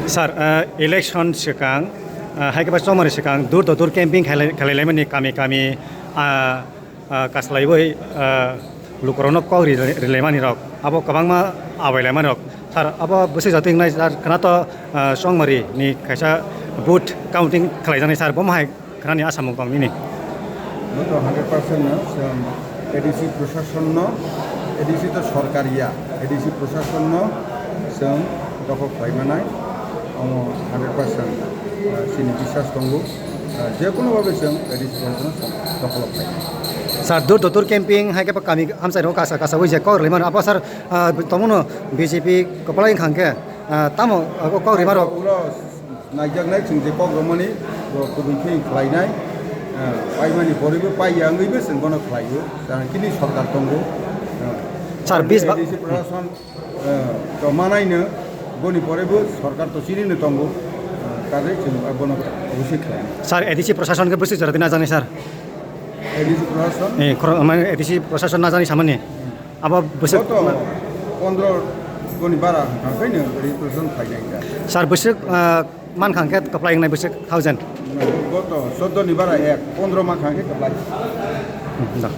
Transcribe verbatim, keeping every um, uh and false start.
Sir, ah, election swkang, ah, hai khe ba chongmani swkang door to door camping khailai-, khailailaimani kami kami, ah, ah, kaslaiwi, ah, lukurokno kok ri-, rilaimani rok, abo kwbangma abailaimanirok. Sir, abo bwswk jatwi wngnai, sir, khwnato, ah, chongmari ni kaisa vote counting khlaijaknai, sir, bomo hai khwnani asamung tong nini. Bo to hundred percent no chwng A D C prosasonno, A D C to sorkar ya, A D C prosasonno chwng dokhol khlai manai, omo hundred percent, ah, chini biswas tongo. Ah, je kono babe chwng A D C prosasonno chwng dokhol khlai. Sir, door to door camping hai khe ba kami amchai rok kasa kasa wi je kok rwlai mano. Abo sir, ah, tongmano B J P kwplai wngkha hwnkhe, ah, tamo abo kok rwima rok? Ulo naijaknai chwng je kok romani, bo kubui khe khlainai, ah, paimani poribo paiya wngwibo chwng bono khlaio. Jani kini sorkar tongo. Ah, Sir, bis ba- A D C proshason, ah, to manaino boni poribo sorkar to chinino tongo. Ah, kajai chwng bono obosoi khlainai. Sir, A D C proshason khe bwswk jora di najani, sir? A D C proshason? Eh, khoro-, mane A D C proshason najani samani? Abo bwswk Goto pondro goni bara hwnkha khe no registration khlainai da. Sir, bwswk, ah, mankha hwnkhe kwplai wngnai bwswk thousand? Goto choddo ni bara ek, pondro mankha hwnkhe kwplai. Hmm, da.